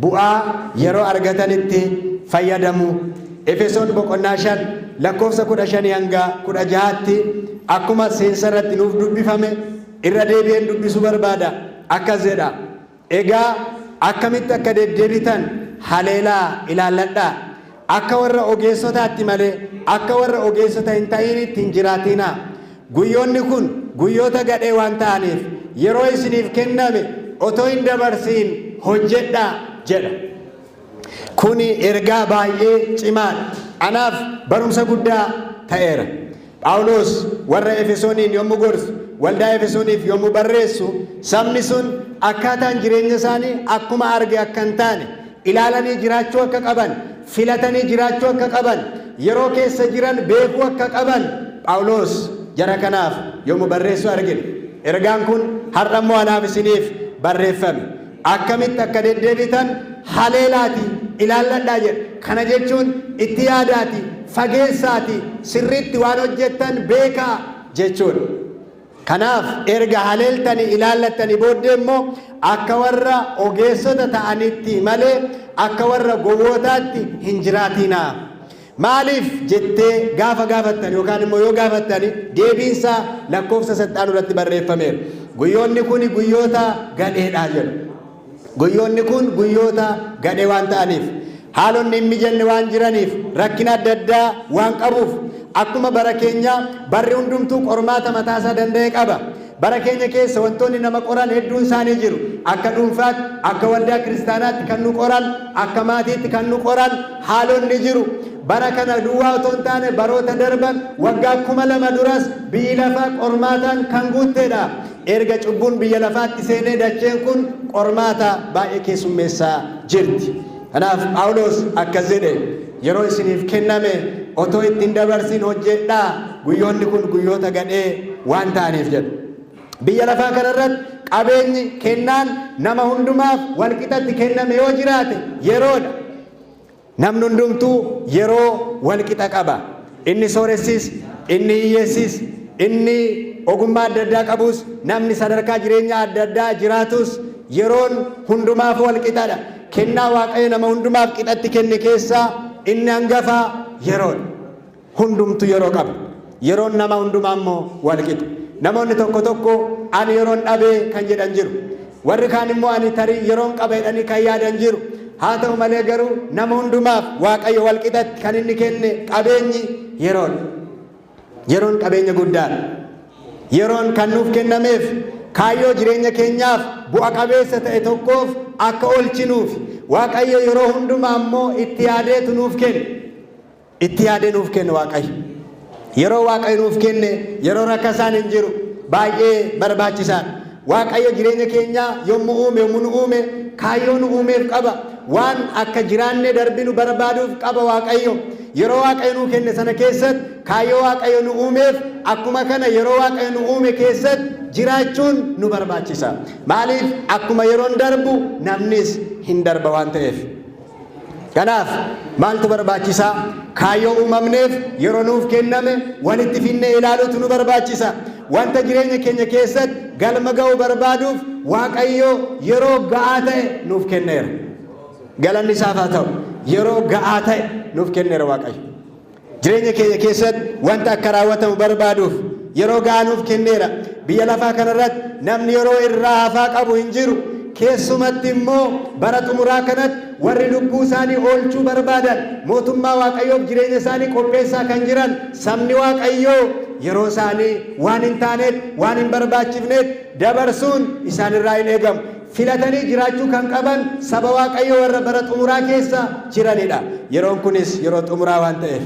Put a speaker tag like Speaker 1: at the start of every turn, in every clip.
Speaker 1: Bu'aa yeroo argatanitti fayyadamu. Efesoon boqonnaa 5 lakkoofsa 15 hanga 16tti akkuma seensa irratti nuuf dubbifame irra deebi'een dubbisuu barbaada. Akkas jedha. Egaa akkamitti akka deddeebitan haleelaa ilaalladhaa. Akka warra ogeessotaatti malee akka warra ogeessota hin ta'initti hin jiraatinaa. Guyyoonni kun guyyoota gadhee waan ta'aniif yeroo isiniif kenname otoo hin dabarsiin hojjedhaa jedha. Kuni ergaa baay'ee cimaadha. Anaaf barumsa guddaa ta'eera. Phaawulos warra Efesooniin yommuu gorsu, waldaa Efesooniif yommuu barreessu, sabni sun akkaataan jireenya isaanii akkuma arge akka hin taane, ilaalanii jiraachuu akka qaban, filatanii jiraachuu akka qaban, yeroo keessa jiran beekuu akka qaban Phaawulos jara kanaaf yommuu barreessu argina. Ergaan kun har'a immoo anaaf isiniif barreeffame. Akkamitti akka deddeebitan haleelaati ilaalladhaa jedha. Kana jechuun itti yaadaati, fageessaati, sirriitti waan hojjettan beekaa jechuudha. Kanaaf erga haleeltanii ilaallattanii booddee immoo akka warra ogeessota ta'anitti malee akka warra gowwootaatti hin jiraatinaa. Maaliif jettee gaafa gaafattan yookaan immoo yoo gaafattani deebiinsaa lakkoofsa saxxaanu irratti barreeffameera. Guyyoonni kun guyyoota gadheedha jedhu. Guyyoonni kun guyyoota gadhee waan ta'aniif, haalonni hin mijanne waan jiraniif, rakkina adda addaa waan qabuuf, akkuma bara keenyaa barri hundumtuu qormaata mataasaa danda'e qaba. Bara keenya keessa wantoonni nama qoran hedduun isaanii jiru. Akka dhuunfaatti, akka waldaa kiristaanaatti kan nu qoran, akka maatiitti kan nu qoran haalonni jiru. Bara kana duwwaa otoo hin taane baroota darban waggaa 2000 duras biyyi lafaa qormaataan kan guutteedha. Erga cubbuun biyya lafaatti seenee dacheen kun qormaata baay'ee keessummeessaa jirti. Kanaaf Phaawulos akkas jedhe, yeroo isiniif kenname otoo itti hin dabarsin hojjedhaa, guyyoonni kun guyyoota gadhee waan ta'aniif jedha. Biyya lafaa kanarratti qabeenyi kennaan nama hundumaaf walqixatti kenname yoo jiraate yeroodha. Namni hundumtuu yeroo walqixa qaba. Inni sooressis, inni hiyyeessis, inni ogummaa adda addaa qabus, namni sadarkaa jireenyaa adda addaa jiraatus yeroon hundumaaf walqixadha. Kennaa Waaqayyo nama hundumaaf qixatti kenne keessaa inni hangafaa yeroodha. Hundumtu yeroo qaba. Yeroon nama hundumaa immoo walqixa. Namoonni tokko tokko ani yeroon dhabee kan jedhan jiru. Warri kaan immoo ani tarii yeroon qaba jedhanii kan yaadan jiru. Haa ta'u malee garuu nama hundumaaf Waaqayyo walqixatti kan inni kenne qabeenyi yeroodha. Yeroon qabeenya guddaadha. Yeroon kan nuuf kennameef kaayyoo jireenya keenyaaf bu'a qabeessa ta'e tokkoof akka oolchinuuf. Waaqayyo yeroo hundumaa immoo itti yaadeetu nuuf kenne. Itti yaadee nuuf kenne Waaqayyo. Yeroo Waaqayyo nuuf kenne yeroo rakkasaan hin jiru, baay'ee barbaachisaadha. Waaqayyo jireenya keenyaa yommuu uume, yommuu nu uume kaayyoo nu uumeef qaba. Waan akka jiraannee darbinu barbaaduuf qaba Waaqayyo. Yeroo Waaqayyo nuu kenne sana keessatti kaayyoo Waaqayyo nu uumeef akkuma kana yeroo Waaqayyo nu uume keessatti jiraachuun nu barbaachisa. Maaliif? Akkuma yeroon darbu namnis hin darba waan ta'eef. Kanaaf maaltu barbaachisaa? Kaayyoo uumamneef yeroo nuuf kenname walitti finnee ilaaluutu nu barbaachisa. Wanta jireenya keenya keessatti galma ga'uu barbaaduuf Waaqayyo yeroo ga'aa ta'e nuuf kenneera. Galanni isaaf haa ta'u. Yeroo ga'aa ta'e nuuf kenneera Waaqayyo. Jireenya keenya keessatti wanta akka raawwatamu barbaaduuf yeroo ga'aa nuuf kenneera. Biyya lafaa kanarratti namni yeroo irraa hafaa qabu hin jiru. Keessumatti immoo bara xumuraa kanatti warri lubbuu isaanii oolchuu barbaadan, mootummaa Waaqayyoof jireenya isaanii qopheessaa kan jiran sabni Waaqayyoo yeroo isaanii waan hin taanetti, waan hin barbaachifnetti dabarsuun isaanirraa hin eegamu. Filatanii jiraachuu kan qaban saba Waaqayyoo warra bara xumuraa keessa jiranidha. Yeroon kunis yeroo xumuraa waan ta'eef.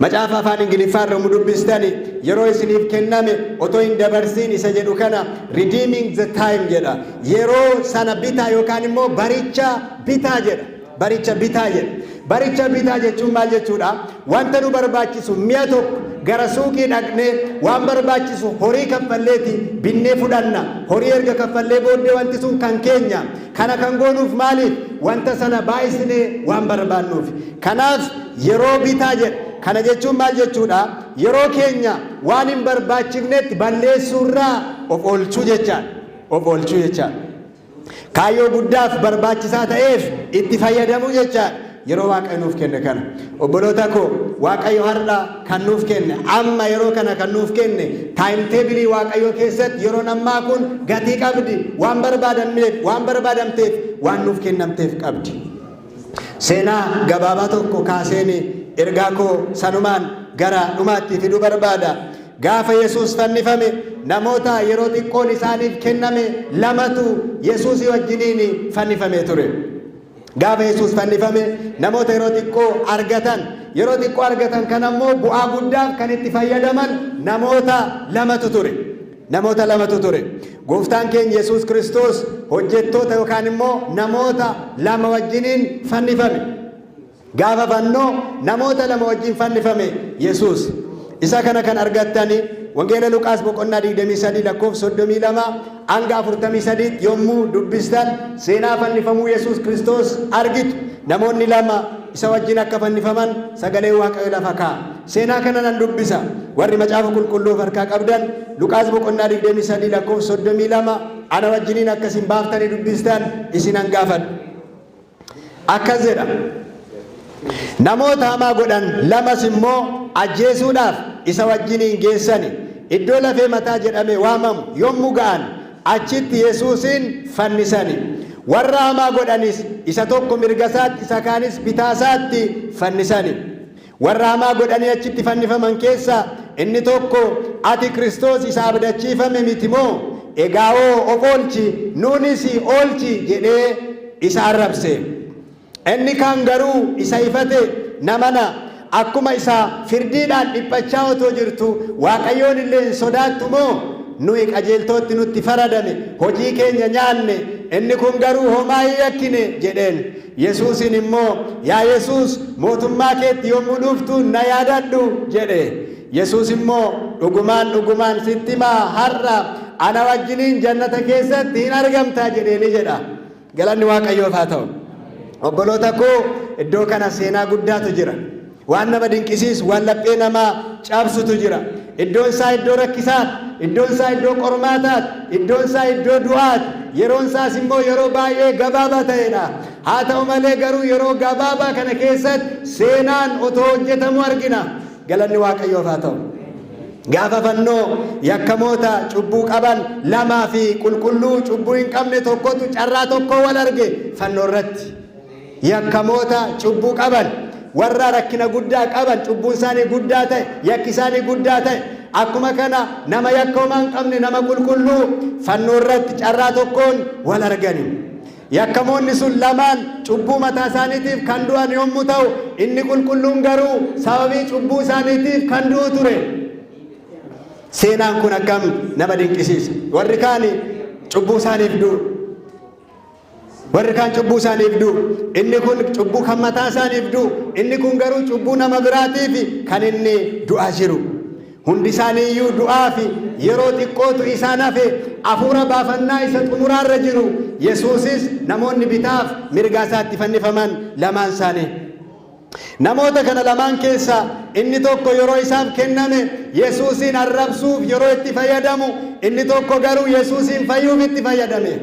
Speaker 1: Macaafa afaan Ingiliffaa irra yommuu dubbistani yeroo isiniif kenname otoo hin dabarsiin isa jedhu kana redeeming the time jedha. Yeroo sana bitaa yookaan immoo baricha bitaa jedha. Baricha bitaa jedha. Baricha bitaa jechuun maal jechuudha? Wanta nu barbaachisu mi'a tokko gara suuqii dhaqnee waan barbaachisu horii kaffalleeti binnee fudhanna. Horii erga kaffallee booddee wanti sun kan keenya. Kana kan goonuuf maaliif? Wanta sana baay'isnee waan barbaannuuf. Kanaaf yeroo bitaa jedha. Kana jechuun maal jechuudha? Yeroo keenya waan hin barbaachifnetti balleessuurraa of oolchuu jechaadha. Of oolchuu jechaadha. Kaayyoo guddaaf barbaachisaa ta'eef itti fayyadamuu jechaadha. Yeroo Waaqayyo nuuf kenne kana. Obboloota koo, Waaqayyo har'a kan nuuf kenne, amma yeroo kana kan nuuf kenne, time table Waaqayyoo keessatti yeroon ammaa kun gatii qabdi. Waan barbaadamneef, waan barbaadamteef, waan nuuf kennamteef qabdi. Seenaa gabaabaa tokko kaaseen ergaa koo sanumaan gara dhumaatti fiduu barbaada. Gaafa Yesuus fannifame, namoota yeroo xiqqoon isaaniif kenname lamatu Yesuusii wajjiniin fannifamee ture. Gaafa Yesuus fannifame namoota yeroo xiqqoo argatan, yeroo xiqqoo argatan kan ammoo bu'aa guddaaf kan itti fayyadaman namoota lamatu ture. Namoota lamatu ture. Gooftaan keenya Yesuus Kiristoos hojjettoota yookaan immoo namoota lama wajjiniin fannifame. Gaafa fannoo namoota lama wajjin fannifame Yesuus. Isa kana kan argattani Wangeela Luqaas boqonnaa 23 lakkoofsa 32 hanga 43 yommuu dubbistan seenaa fannifamuu Yesuus Kiristoos argitu. Namoonni lama isa wajjin akka fannifaman sagalee Waaqayyo lafa kaa'a. Seenaa kana nan dubbisa. Warri Macaafa Qulqulluu of harkaa qabdan Luqaas boqonnaa 23 lakkoofsa 32 ana wajjiniin akka isin baaftanii dubbistan isinan gaafadha. Akkas jedha. Namoota hamaa godhan lamas immoo ajjeesuudhaaf isa wajjiniin geessani. Iddoo Lafee Mataa jedhamee waamamu yommuu ga'an, achitti Yesuusin fannisani. Warra hamaa godhanis isa tokko mirga isaatti, isa kaanis bitaa isaatti fannisani. Warra hamaa godhanii achitti fannifaman keessaa inni tokko, "Ati Kiristoos isa abdachiifame miti moo? Egaa hoo of oolchi, nuunis oolchi" jedhee isa arrabse. Inni kaan garuu isa ifate, "Namana, akkuma isa firdiidhaan dhiphachaa otoo jirtu Waaqayyoon illee hin sodaattu moo? Nuyi qajeeltootti nutti faradame, hojii keenya nyaanne, inni kun garuu homaa hin yakkine" jedheen. Yesuusiin immoo, "Yaa Yesuus, mootummaa keetti yommuu dhuftu na yaadadhu" jedhe. Yesuus immoo, "Dhugumaan, dhugumaan sitti himaa, har'a ana wajjiniin jannata keessatti hin argamta" jedheeni jedha. Galanni Waaqayyoof haa ta'u. Obboloota koo, iddoo kana seenaa guddaatu jira. Waan nama dinqisiisu, waan laphee namaa cabsutu jira. Iddoon isaa iddoo rakkisaati. Iddoon isaa iddoo qormaataati. Iddoon isaa iddoo du'aati. Yeroon isaas immoo yeroo baay'ee gabaabaa ta'edha. Haa ta'u malee garuu yeroo gabaabaa kana keessatti seenaan otoo hojjetamu argina. Galanni Waaqayyoof haa ta'u. Gaafa fannoo yakkamoota cubbuu qaban lamaa fi qulqulluu cubbuu hin qabne tokkotu carraa tokko wal arge fannoo irratti. Yakkamoota cubbuu qaban, warra rakkina guddaa qaban, cubbuun isaanii guddaa ta'e, yakki isaanii guddaa ta'e, akkuma kana nama yakka homaa hin qabne, nama qulqulluu fannoo irratti carraa tokkoon wal argani. Yakkamoonni sun lamaan cubbuu mataa isaaniitiif kan du'an yommuu ta'u, inni qulqulluun garuu sababii cubbuu isaaniitiif kan du'u ture. Seenaan kun akkam nama dinqisiisa! Warri kaan cubbuu isaaniif du'u. Warri kaan cubbuu isaaniif du'u. Inni kun cubbuu kan mataa isaaniif du'u. Inni kun garuu cubbuu nama biraatiif kan inni du'aa jiru. Hundi isaanii iyyuu du'aa fi yeroo xiqqootu isaan hafe, hafuura baafannaa isa xumuraarra jiru. Yesuusis namoonni bitaaf mirgaa isaatti fannifaman lamaan isaanii. Namoota kana lamaan keessaa inni tokko yeroo isaaf kenname Yesuusiin arrabsuuf yeroo itti fayyadamu, inni tokko garuu Yesuusiin fayyuuf itti fayyadame.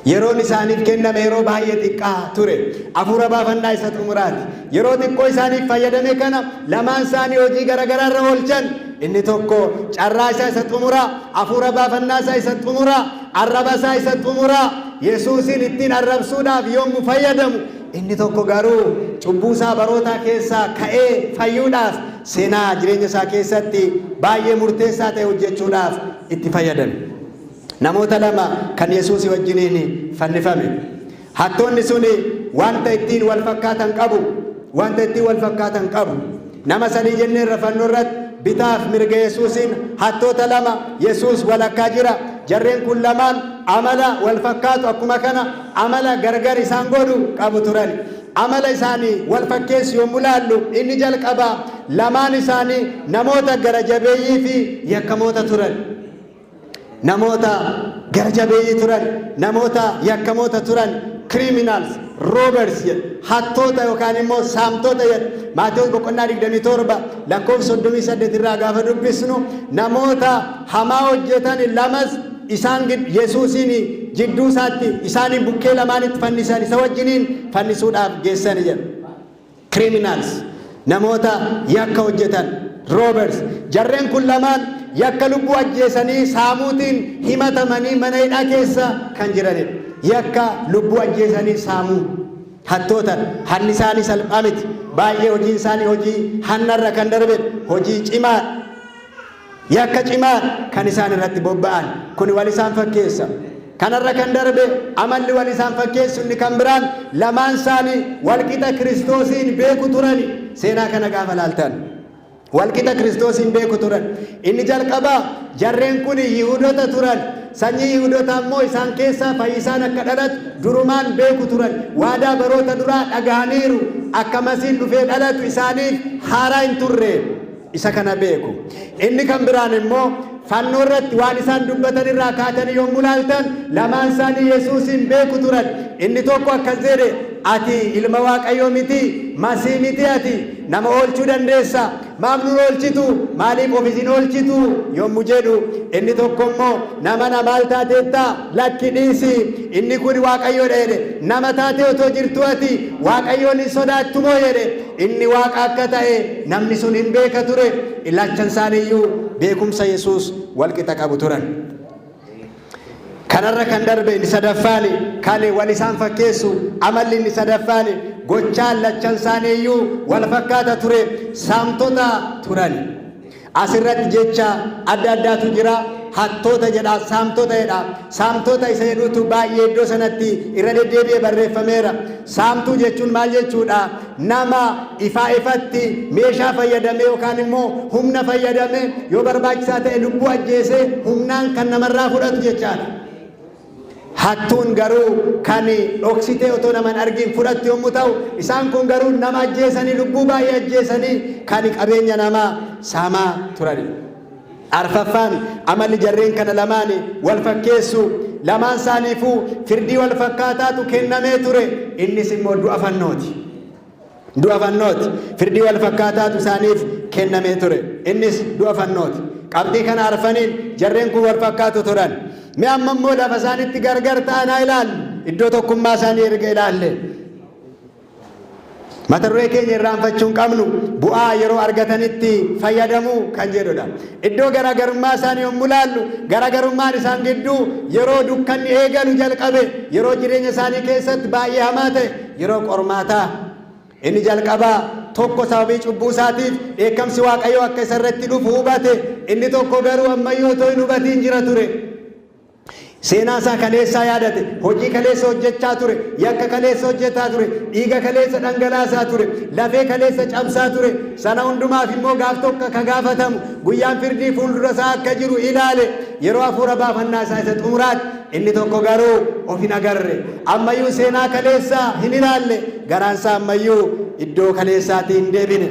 Speaker 1: Yeroon isaaniif kenname yeroo baay'ee xiqqaa ture. Hafuura baafannaa isa xumuraati. Yeroo xiqqoo isaaniif fayyadame kana lamaan isaanii hojii garaagaraa irra oolchan. Inni tokko carraa isaa isa xumuraa, hafuura baafannaa isaa isa xumuraa, arraba isaa isa xumuraa Yesuusiin ittiin arrabsuudhaaf yommuu fayyadamu, inni tokko garuu cubbuu isaa barootaa keessaa ka'ee fayyuudhaaf, seenaa jireenya isaa keessatti baay'ee murteessaa ta'e hojjechuudhaaf itti fayyadame. Namoota lama kan Yesuusii wajjiniin fannifame. Hattoonni suni wanta ittiin wal fakkaatan qabu. Wanta ittiin wal fakkaatan qabu. Nama sadii jenneerra fannoo irratti: bitaaf mirga Yesuusiin hattoota lama, Yesuus walakkaa jira. Jarreen kun lamaan amala wal fakkaatu, akkuma kana amala gargar isaan godhu qabu turan. Amala isaanii wal fakkeessu yommuu laallu, inni jalqabaa lamaan isaanii namoota gara jabeeyyii fi yakkamoota turan. Namoota gara jabeeyyii turan, namoota yakkamoota turan, criminals, robbers jedha. Hattoota yookaan immoo saamtota jedha. Maatewos boqonnaa 27 lakkoofsa 38 irraa gaafa dubbisnu, namoota hamaa hojjetan lamas isaan Yesuusiin jidduu isaatti isaaniin bukkee lamaanitti fannisan, isa wajjiniin fannisuudhaaf geessani jedha. Criminals, namoota yakka hojjetan, robbers. Jarreen kun lamaan yakka lubbuu ajjeesanii saamuutiin himatamanii mana hidhaa keessa kan jiranidha. Yakka lubbuu ajjeesanii saamuu, hattootan. Hanni isaanii salphaa miti baay'ee. Hojiin isaanii hojii hannarra kan darbedha, hojii cimaa, yakka cimaa kan isaan irratti bobba'an. Kun wal isaan fakkeessa. Kanarra kan darbe amalli wal isaan fakkeessu inni kan biraan, lamaan isaanii walqixa Kiristoosiin beeku turani. Seenaa kana gaafa laaltan, walqixa Kiristoosiin beeku turan. Inni jalqabaa, jarreen kun Yihudota turan. Sanyii Yihudotaa immoo isaan keessaa fayyisaan akka dhalatu durumaan beeku turan. Waadaa baroota duraa dhagahaniiru. Akka Masiin dhufee dhalatu isaaniif haaraa hin turre. Isa kana beeku. Inni kan biraan immoo, fannoo irratti waan isaan dubbatan irraa kaatanii yommuu laaltan, lamaan isaanii Yesuusin beeku turan. Inni tokko akkas jedhe: "Ati ilma Waaqayyoo miti? Masii miti? Ati nama oolchuu dandeessa. Maaf nu oolchitu? Maaliif of isin oolchitu?" yommuu jedhu, inni tokko immoo, "Nama na maal taateetta? Lakki, dhiisi, inni kun Waaqayyoodha" jedhe. "Nama taatee otoo jirtu ati Waaqayyoon hin sodaattu moo?" jedhe. Inni Waaqa akka ta'e namni sun hin beeka ture. Lachan isaaniiyyuu beekumsa Yesuus walqixa qabu turan. Kanarra kan darbe inni sadaffaani, kan wal isaan fakkeessu, amalli inni sadaffaani, gochaan lachan isaaniiyyuu wal fakkaata ture: saamtota turan. Asirratti jecha adda addaatu jira. Hattoota jedha, saamtota jedha. Saamtota isa jedhutu baay'ee iddoo sanatti irra deddeebi'ee barreeffameera. Saamtuu jechuun maal jechuudha? Nama ifaa ifatti meeshaa fayyadamee yookaan immoo humna fayyadamee, yoo barbaachisaa ta'e lubbuu ajjeesee humnaan kan namarraa fudhatu jechaadha. Hattuun garuu kan dhoksitee otoo nama hin argin fudhattu yommuu ta'u, isaan kun garuu nama ajjeesanii, lubbuu baay'ee ajjeesanii kan qabeenya namaa saamaa turani. Arfaffaan, amalli jarreen kana lamaan wal fakkeessu, lamaan isaaniifuu firdii wal fakkaataatu kennamee ture. Innis immoo du'a fannooti. Du'a fannooti. Firdii wal fakkaataatu isaaniif kennamee ture. Innis du'a fannooti. Qabxii kana arfaniin jarreen kun wal fakkaatu turan. Mee amma immoo lafa isaanitti gargar ta'an haa ilaallu. Iddoo tokkummaa isaanii erga ilaalle. Mata duree keenya irraanfachuu hin qabnu, bu'aa yeroo argatanitti fayyadamuu kan jedhudha. Iddoo garaagarummaa isaanii yommuu ilaallu, garaagarummaan isaan gidduu yeroo dukkanni eegalu jalqabe, yeroo jireenya isaanii keessatti baay'ee hamaa ta'e, yeroo qormaataa. Inni jalqabaa tokko sababii cubbuu isaatiif dheekkamsi Waaqayyoo akka isa irratti dhufu hubate. Inni tokko garuu ammayyuu otoo hin hubatiin jira ture. Seenaa isaa kaleessaa yaadate, hojii kaleessa hojjechaa ture, yakka kaleessa hojjetaa ture, dhiiga kaleessa dhangalaasaa ture, lafee kaleessa cabsaa ture. Sana hundumaaf immoo gaaf tokko akka gaafatamu, guyyaan firdii fuuldura isaa akka jiru ilaale. Yeroo hafuura baafannaa isaa isa xumuraatti, inni tokko garuu of hin agarre. Ammayyuu seenaa kaleessaa hin ilaalle. Garaan isaa ammayyuu iddoo kaleessaatii hin deebine.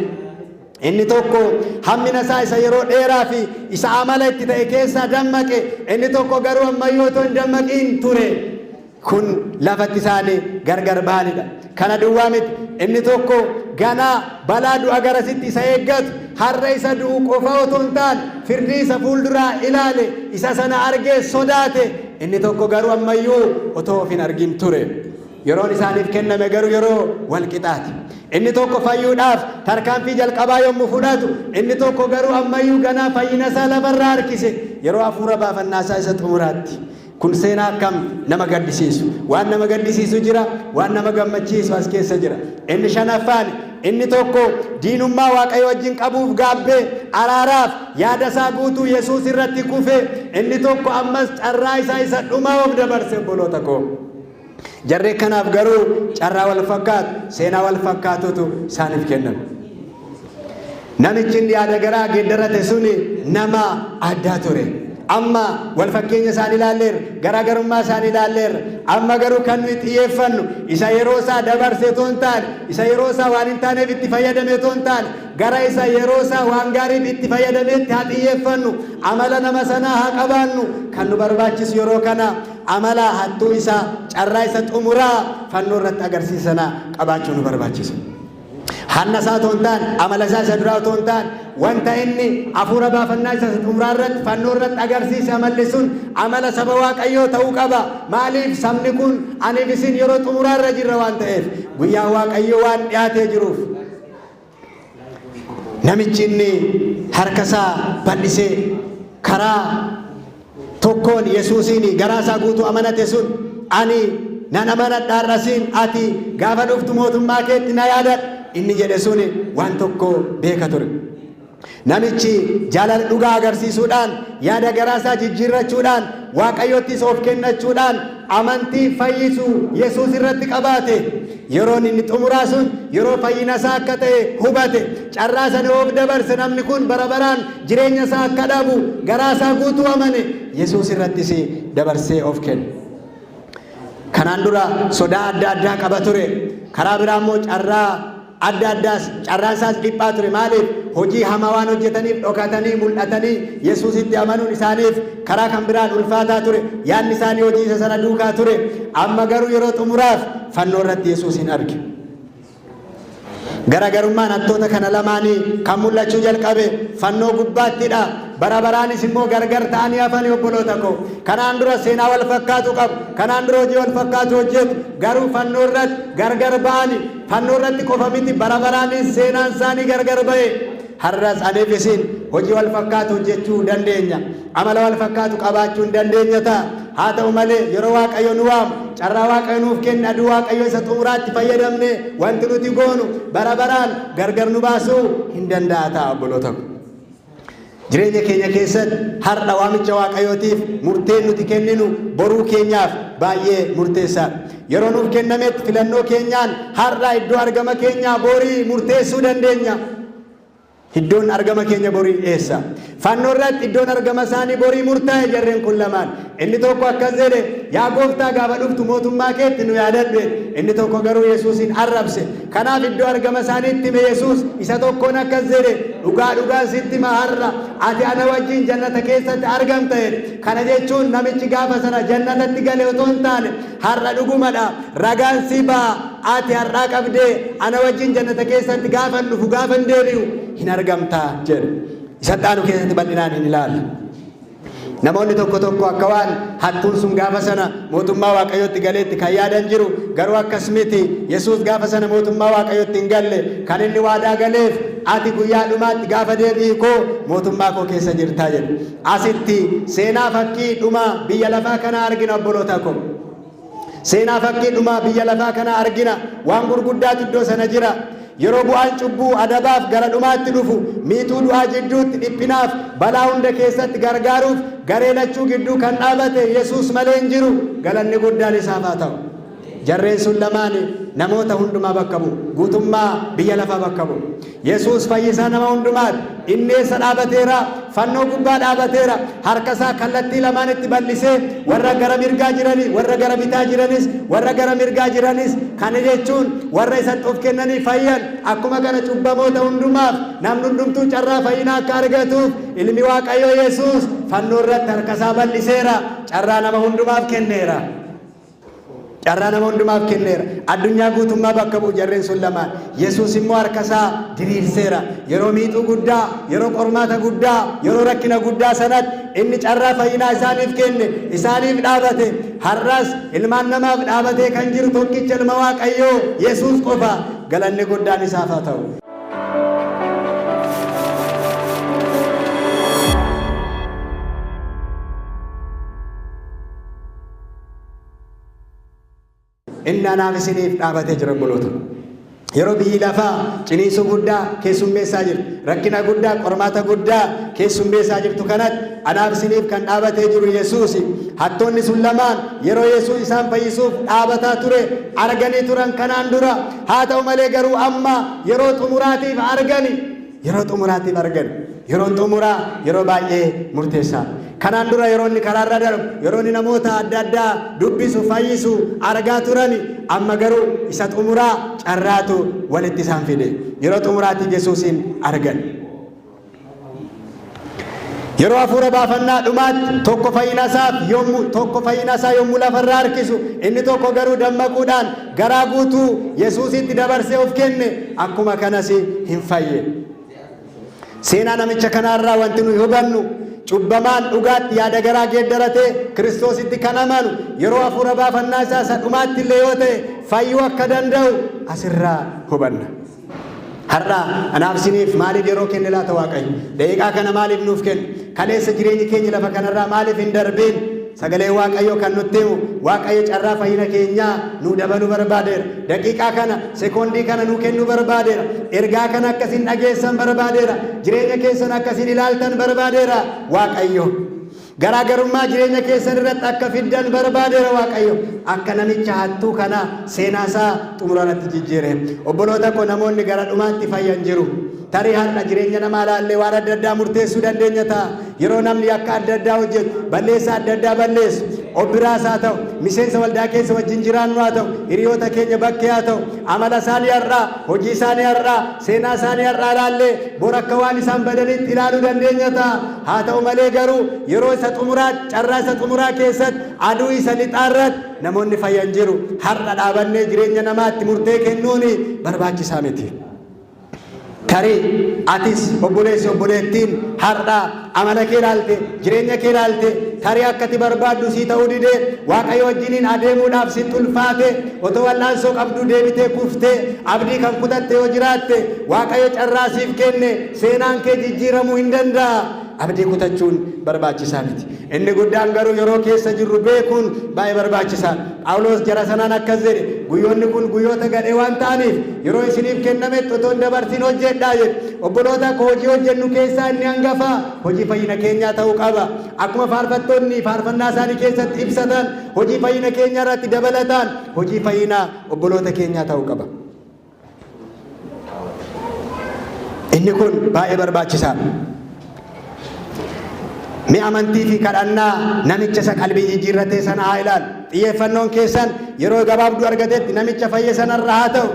Speaker 1: Inni tokko hammina isaa isa yeroo dheeraa fi isa amala itti ta'e keessaa dammaqe. Inni tokko garuu ammayyuu otoo hin dammaqiin ture. Kun lafatti isaanii gargar ba'anidha. Kana duwwaa miti. Inni tokko ganaa balaa du'a garasitti isa eeggatu, har'a isa du'u qofa otoo hin taane, firdii isa fuulduraa ilaale, isa sana argee sodaate. Inni tokko garuu ammayyuu otoo of hin argin ture. Yeroon isaaniif kenname garuu yeroo wal qixaati. Inni tokko fayyuudhaaf tarkaanfii jalqabaa yommuu fudhatu, inni tokko garuu ammayyuu ganaa fayyina isaa lafarraa harkise, yeroo hafuura baafannaa isaa isa xumuraatti. Kun seenaa akkam nama gaddisiisu! Waan nama gaddisiisu jira, waan nama gammachiisu as keessa jira. Inni shanaffaan, inni tokko diinummaa Waaqayyo wajjin qabuuf gaabbee araaraaf yaada isaa guutuu Yesuus irratti kufe. Inni tokko ammas carraa isaa isa dhumaa of dabarse, obboloota koo. Jarree kanaaf garuu carraa wal fakkaatu, seenaa wal fakkaatutu isaaniif kenname. Namichi inni yaada garaa geeddarate suni nama addaa ture. Amma wal fakkeenya isaanii ilaalleerra, garaagarummaa isaanii ilaalleerra. Amma garuu kan nuyi xiyyeeffannu isa yeroo isaa dabarse otoo hin taane, isa yeroo isaa waan hin taaneef itti fayyadame otoo hin taane, gara isa yeroo isaa waan gaariif itti fayyadameetti haa xiyyeeffannu. Amala nama sanaa haa qabaannu. Kan nu barbaachisu yeroo kana amala hattuu isaa carraa isa xumuraa fannoo irratti agarsiisana qabaachuu nu barbaachisa. Hanna isaa otoo hin taane, amala isaa isa duraa otoo hin taane, wanta inni hafuura baafannaa isa xumuraa irratti fannoo irratti agarsiise amalli sun amala saba Waaqayyoo ta'uu qaba. Maaliif? Sabni kun aniif isin yeroo xumuraa irra jirra waan ta'eef, guyyaa Waaqayyoo waan dhiyaatee jiruuf. Namichi inni harka isaa bal'isee karaa tokkoon Yesuusiin garaa isaa guutuu amanate sun, "Ani nan amanadha, har'asiin ati gaafa dhuftu mootummaa keetti na yaadadhu," inni jedhe sun waan tokko beeka ture. Namichi jaalala dhugaa agarsiisuudhaan, yaada garaa isaa jijjiirrachuudhaan, Waaqayyottis of kennachuudhaan amantii fayyisu Yesuus irratti qabaate. Yeroon inni xumuraa sun yeroo fayyina isaa akka ta'e hubate. Carraa sana of dabarse namni kun bara baraan jireenya isaa akka dhabu garaa isaa guutuu amane. Yesuus irrattis dabarsee of kenne. Kanaan dura sodaa adda addaa qaba ture. Karaa biraa immoo carraa adda addaas, carraan isaas dhiphaa ture. Maaliif? Hojii hamaa waan hojjetaniif dhokatanii mul'atanii Yesuusitti amanuun isaaniif karaa kan biraan ulfaataa ture. Yaadni isaanii hojii isa sana duukaa ture. Amma garuu yeroo xumuraaf fannoo irratti Yesuusin arge. Garaagarummaan hattoota kana lamaanii kan mul'achuu jalqabe fannoo gubbaattidha. Bara baraanis immoo gargar ta'anii hafanii, obboloota koo. Kanaan dura seenaa wal fakkaatu qabu. Kanaan dura hojii wal fakkaatu hojjetu. Garuu fannoo irratti gargar ba'ani. Fannoo irratti qofa miti, bara baraanis seenaan isaanii gargar ba'e. Har'as aniif isin hojii wal fakkaatu hojjechuu dandeenya. Amala wal fakkaatu qabaachuu hin dandeenya ta'a. Haa ta'u malee, yeroo Waaqayyo nu waamu, carraa Waaqayyo nuuf kenne, aduu Waaqayyo isa xumuraatti fayyadamne wanti nuti goonu bara baraan gargar nu baasuu hin danda'a ta'a, obboloota ko. Jireenya keenya keessatti har'a waamicha Waaqayyootiif murteen nuti kenninu boruu keenyaaf baay'ee murteessaadha. Yeroo nuuf kennametti filannoo keenyaan har'a iddoo argama keenyaa borii murteessuu dandeenya. Iddoon argama keenya borii eessa? Fannoo irratti iddoon argama isaanii borii murtaa'e jarreen kun lamaan. Inni tokko akkas jedhe, "Yaa gooftaa, gaafa dhuftu mootummaa keetti nu yaadadhu." Inni tokko garuu Yesuusin arrabse. Kanaaf iddoo argama isaaniitti hime Yesuus. Isa tokkoon akkas jedhe, "Dhugaa dhugaan sitti hima, har'a ati ana wajjin jannata keessatti argamta," jedhe. Kana jechuun namichi gaafa sana jannatatti gale otoo hin taane, har'a dhugumadha. Ragaan si ba'a, ati har'aa qabdee ana wajjin jannata keessatti gaafa dhufu, gaafa hin deebi'u hin argamta jedhe. Isa dhaanu keessatti bal'inaan hin ilaalla. Namoonni tokko tokko akka waan hattuun sun gaafa sana mootummaa Waaqayyootti galeetti kan yaadan jiru, garuu akkas miti. Yesuus gaafa sana mootummaa Waaqayyootti hin galle. Kan inni waadaa galeef, "Ati guyyaa dhumaatti gaafa deebi'i koo mootummaa koo keessa jirtaa," jedhe. Asitti seenaa fakkii dhuma biyya lafaa kana argina, obboloota koo. Seenaa fakkii dhumaa biyya lafaa kana argina. Waan gurguddaatu iddoo sana jira. Yeroo bu'aan cubbuu adabaaf gara dhumaatti dhufu, miixuu du'aa jidduutti, dhiphinaaf balaa hunda keessatti gargaaruuf garee lachuu gidduu kan dhaabate Yesuus malee hin jiru. Galanni guddaan isaaf haa ta'u. Jarreen sun lamaan namoota hundumaa bakka bu'u. Guutummaa biyya lafaa bakka bu'u. Yesuus fayyisaa nama hundumaati. Inni eessa dhaabateera? Fannoo gubbaa dhaabateera. Harka isaa kallattii lamaanitti bal'isee warra gara mirgaa jiranii, warra gara bitaa jiranis, warra gara mirgaa jiranis, kana jechuun warra isatti of kennanii fayyan, akkuma kana cubbamoota hundumaaf, namni hundumtuu carraa fayyinaa akka argatuuf ilmi Waaqayyoo Yesuus fannoo irratti harka isaa bal'iseera. Carraa nama hundumaaf kenneera. Carraa nama hundumaaf kenneera. Addunyaa guutummaa bakka bu'u jarreen sun lamaan. Yesuus immoo harka isaa diriirseera. Yeroo miixuu guddaa, yeroo qormaata guddaa, yeroo rakkina guddaa sanatti inni carraa fayyinaa isaaniif kenne, isaaniif dhaabate. Har'as ilmaan namaaf dhaabatee kan jiru tokkicha ilma Waaqayyoo Yesuus qofa. Galanni guddaan isaaf haa ta'u. Inni anaaf isiniif dhaabatee jira, obboloota. Yeroo biyyi lafaa ciniinsuu guddaa keessummeessaa jirtu, rakkina guddaa, qormaata guddaa keessummeessaa jirtu kanatti anaaf isiniif kan dhaabatee jiru Yesuusi. Hattoonni sun lamaan yeroo Yesuus isaan fayyisuuf dhaabataa ture arganii turan kanaan dura. Haa ta'u malee garuu amma yeroo xumuraatiif argani. Yeroo xumuraatiif argani. Yeroon xumuraa yeroo baay'ee murteessaadha. Kanaan dura yeroo inni karaarra darbu, yeroo inni namoota adda addaa dubbisu, fayyisu argaa turani. Amma garuu isa xumuraa carraatu walitti isaan fide. Yeroo xumuraatiif Yesuusin argan. Yeroo hafuura baafannaa dhumaatti tokko fayyina isaaf yommuu tokko fayyina isaa yommuu lafarraa harkisu, inni tokko garuu dammaquudhaan garaa guutuu Yesuusitti dabarsee of kenne, akkuma kanas hin fayye. Seenaa namicha kanaarraa wanti nuyi hubannu, cubbamaan dhugaatti yaada garaa geeddaratee Kiristoositti kan amanu yeroo hafuura baafannaa isaa isa dhumaatti illee yoo ta'e fayyuu akka danda'u asirraa hubanna. Har'a anaaf isiniif maaliif yeroo kenne laata Waaqayyo? Daqiiqaa kana maaliif nuuf kenne? Kaleessa jireenyi keenya lafa kanarraa maaliif hin darbiin? Sagalee Waaqayyoo kan nutti himu, Waaqayyo carraa fayyina keenyaa nuu dabaluu barbaadeera. Daqiiqaa kana, sekoondii kana nuu kennuu barbaadeera. Ergaa kana akkasiin dhageessan barbaadeera. Jireenya keessan akkasiin ilaaltan barbaadeera Waaqayyo. Garaagarummaa jireenya keessan irratti akka fiddan barbaadeera Waaqayyo. Akka namicha hattuu kana seenaa isaa xumura irratti jijjiire. Obboloota koo, namoonni gara dhumaatti fayyan jiru. Tarii har'a jireenya namaa ilaallee waan adda addaa murteessuu dandeenya ta'a. Yeroo namni yakka adda addaa hojjetu, balleessaa adda addaa balleessu, obbiraas haa ta'u, miseensa waldaa keessa wajjin jiraannu haa ta'u, hiriyoota keenya bakkee haa ta'u, amala isaanii har'aa, hojii isaanii har'aa, seenaa isaanii har'aa ilaallee bor akka waan isaan badanitti ilaaluu dandeenya ta'a. Haa ta'u malee garuu yeroo isa xumuraa, carraa isa xumuraa keessatti, aduu isa lixaa irratti namoonni fayyan jiru. Har'a dhaabannee jireenya namaatti murtee kennuun barbaachisaa miti. Tarii atis, obboleessi, obboleettiin, har'a amala kee ilaalte, jireenya kee ilaalte, tarii akka ati barbaaddu sii ta'uu didee, Waaqayyo wajjiniin adeemuudhaaf sitti ulfaate, otoo wal'aansoo qabduu deebitee kuftee abdii kan kutatte yoo jiraatte, Waaqayyo carraa siif kenne, seenaan kee jijjiiramuu hin danda'a. Abdii kutachuun barbaachisaa miti. Inni guddaan garuu yeroo keessa jirru beekuun baay'ee barbaachisaadha. Phaawulos jara sanaan akkas jedhe, "Guyyoonni kun guyyoota gadhee waan ta'aniif yeroo isiniif kennametti otoo hin dabarsin hojjedhaa" jedhe. Obboloota koo, hojii hojjennu keessaa inni hangafaa hojii fayyina keenyaa ta'uu qaba. Akkuma faarfattoonni faarfannaa isaanii keessatti ibsatan, hojii fayyina keenyaa irratti dabalataan hojii fayyinaa obboloota keenyaa ta'uu qaba. Inni kun baay'ee barbaachisaadha. Mee amantii fi kadhannaa namicha isa qalbii jijjiirratee sana haa ilaalu. Xiyyeeffannoon keessan yeroo gabaabduu argatetti namicha fayye sanarra haa ta'u.